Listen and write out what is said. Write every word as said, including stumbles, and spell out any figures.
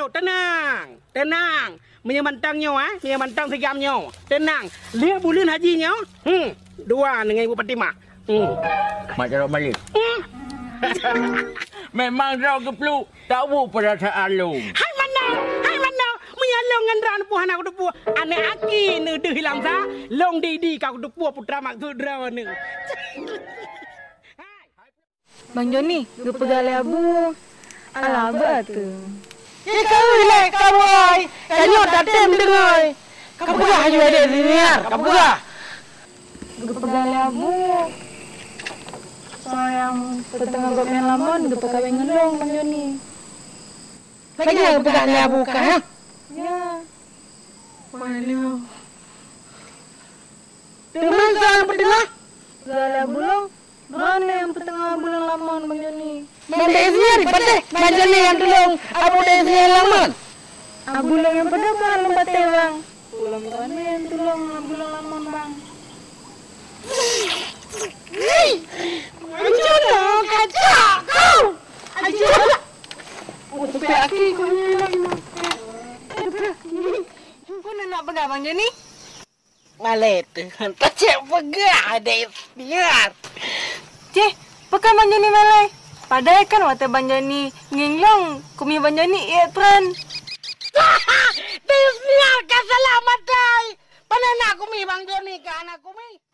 Teunang, teunang. Meunyoe mantong nyoe, eh, meunyoe mantong sigam nyoe. Teunang. Lheueh buleuen haji nyoe, hmm, dua ngon Ibu Fatimah. Hmm. Mak Carok Malik. Hmm. Memang droe geupluek, tak bu peurasaan lôn. Hai manoe, hai manoe. Meunyoe lôn ngon droe neupeu hana kuteupeu, aneuk aki neudeuh hilang sa, lôn didi ka kuteupeu putra maksud droeneuh. Bang Joni, geupeugah lé Abu, alah beuet ateueh. Jikheun lé kamoe, tanyoe tatem deungoe. Kapeugah aju adé siniar, kapeugah. Geupeugah lé Abu, soe nyang peuteungoh gobnyan lamon geupeukawen ngon lôn, Bang Joni. Lagèe nyan geupeugah lé Abu kah, ha? Ya. Waduh. Teuma soe nyang peuteungoh? Geupeugah lé Abu lôn. Droeneuh nyang peuteungoh Abu lôn lamon, Bang Joni. Mandé isinya dipatéh, Bang Joni nyang tulông Abu deh isinya lamon. Abu lôn nyang peudeuh ban lôn patéh, Bang. Ulôn droeneuh nyang tulông Abu lôn lamon, Bang. Anjuna kacak kau! Anjuna! Supaya aki kau nyelam. Kau nak peugah, Bang Joni? Malée teuh, tacek peugah deh biar. Ceh, pakon Bang Joni malée? Padahai kan watée Bang Joni ngieng lôn, kumi Bang Joni ié treun. Deh biar ka salah matai. Pane na kumi Bang Joni ka hana kumi?